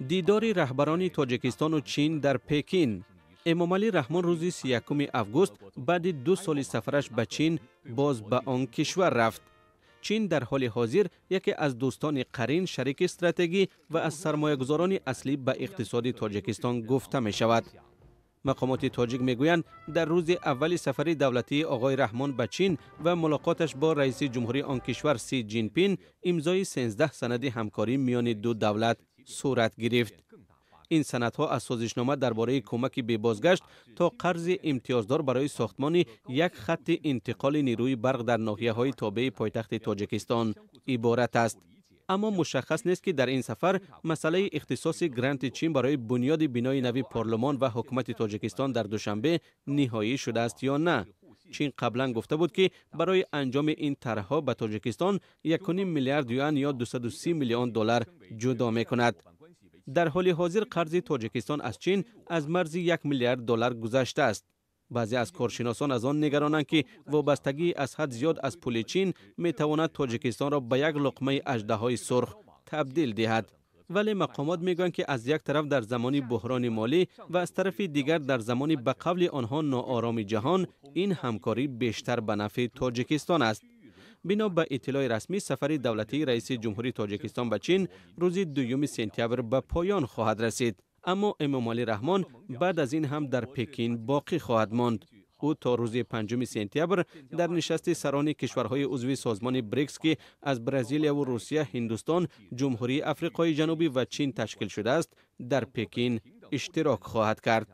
Дидори раҳбарони Тоҷикистону Чин дар Пекин. Эмомалӣ Раҳмон рӯзи 31 август баъди 2 соли сафараш ба Чин боз ба он кишвар рафт. Чин дар ҳоли ҳозир яке аз дӯстони қарин, шарики стратегӣ ва аз сармоягузорони аслӣ ба иқтисоди Тоҷикистон гуфта мешавад. Мақомоти тоҷик мегӯянд, дар рӯзи аввали сафари давлатии оғои Раҳмон ба Чин ва мулоқоташ бо раиси ҷумҳурии он кишвар Си Ҷинпин имзои 13 санади ҳамкорӣ миёни ду давлат сурат гирифт. Ин санадҳо аз созишнома дар бораи кӯмаки бебозгашт то қарзи имтиёздор барои сохтмони як хатти интиқоли нерӯи барқ дар ноҳияҳои тобеи пойтахти Тоҷикистон иборат аст. Аммо мушаххас нест, ки дар ин сафар масъалаи ихтисоси гранти Чин барои бунёди бинои нави парлумон ва ҳукумати Тоҷикистон дар Душанбе ниҳоӣ шудааст ё на. Чин қаблан гуфта буд, ки барои анҷоми ин тарҳҳо ба Тоҷикистон 1,5 миллиард юан ё 230 миллион доллар ҷудо мекунад. Дар ҳоли ҳозир қарзи Тоҷикистон аз Чин аз марзи 1 миллиард доллар гузаштааст. Баъзе аз коршиносон аз он нигаронанд, ки вобастагии аз ҳад зиёд аз пули Чин метавонад Тоҷикистонро ба як луқмаи аждаҳои сурх табдил диҳад. Вале мақомот мегӯянд, ки аз як тараф дар замони буҳрони молӣ ва аз тарафи дигар дар замони ба қавли онҳо ноороми ҷаҳон ин ҳамкорӣ бештар ба нафъи Тоҷикистон аст. Бино ба иттилои расмӣ, сафари давлатии раиси ҷумҳурии Тоҷикистон ба Чин рӯзи 2 сентябр ба поён хоҳад расид. Аммо Эмомалӣ Раҳмон баъд аз ин ҳам дар Пекин боқӣ хоҳад монд. Ӯ то рӯзи 5 сентябр дар нишасти сарони кишварҳои узви созмони Брикс, ки аз Бразилияву Русия, Ҳиндустон, Ҷумҳурии Африқои Ҷанубӣ ва Чин ташкил шудааст, дар Пекин иштирок хоҳад кард.